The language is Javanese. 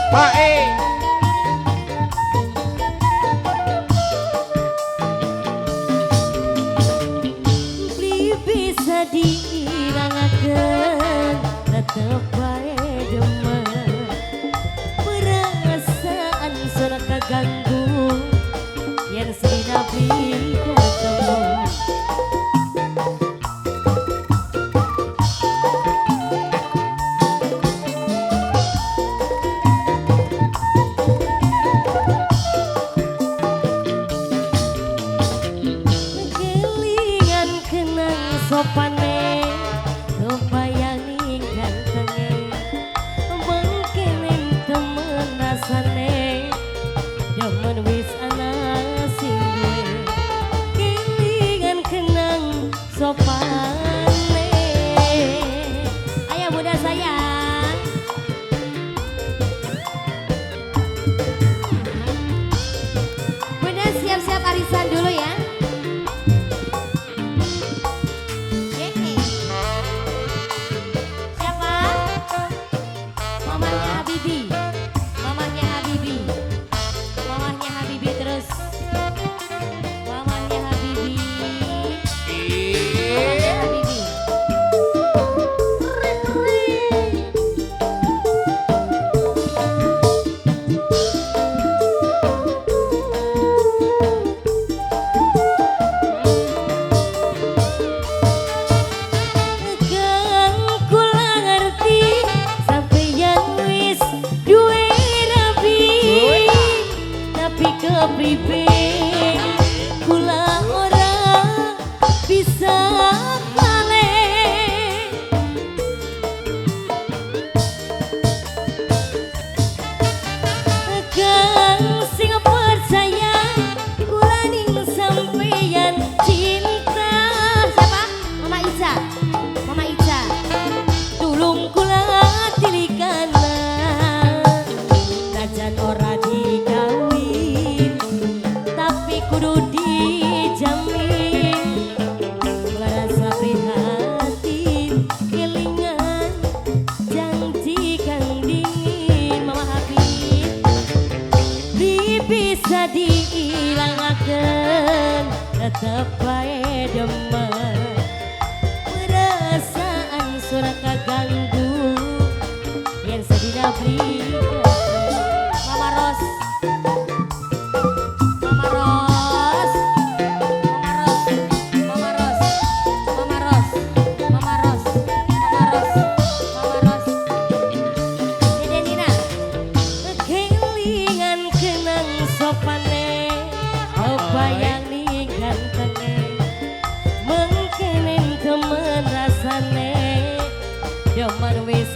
Pak E. Bli bisa diilangaken tetep bae demen. Perasaan sono kaganggu yen sedina bli ketemu. Kelingan kenang sopane kebayang gantenge mengkenen temen rasane demen wis ana sing duwe. Kelingan kenang sopane. Ayo bunda sayang. Bunda siap-siap arisan dulu ya. Siapa? Mamanya Habibi. Mamanya Habibi. Mamanya Habibi terus. Mamanya Habibi. Mamanya Habibi. Kang kula ngerti sampeyan wis duwe rabi, tapi kepribe kula ora bisa balik. Kang sing percaya kula ning sampeyan cinta. Siapa? Mama Ica. Mama Ica. Tulung kula tilikana. Najan ora dikawin, tapi kudu dijamin. Kula rasa prihatin, kelingan janji kang dingin. Mama Habib. Bli bisa diilangaken tetep bae demen. Perasaan suara kaganggu yen sedina bli ketemu. Mama Ros. Mama Ros. Mama Ros. Mama Ros. Mama Ros. Mama Ros. Mama Ros. Mama Ros. Dede Nina. Kelingan kenang sopane kebayang gantenge mengkenen temen rasane demen wis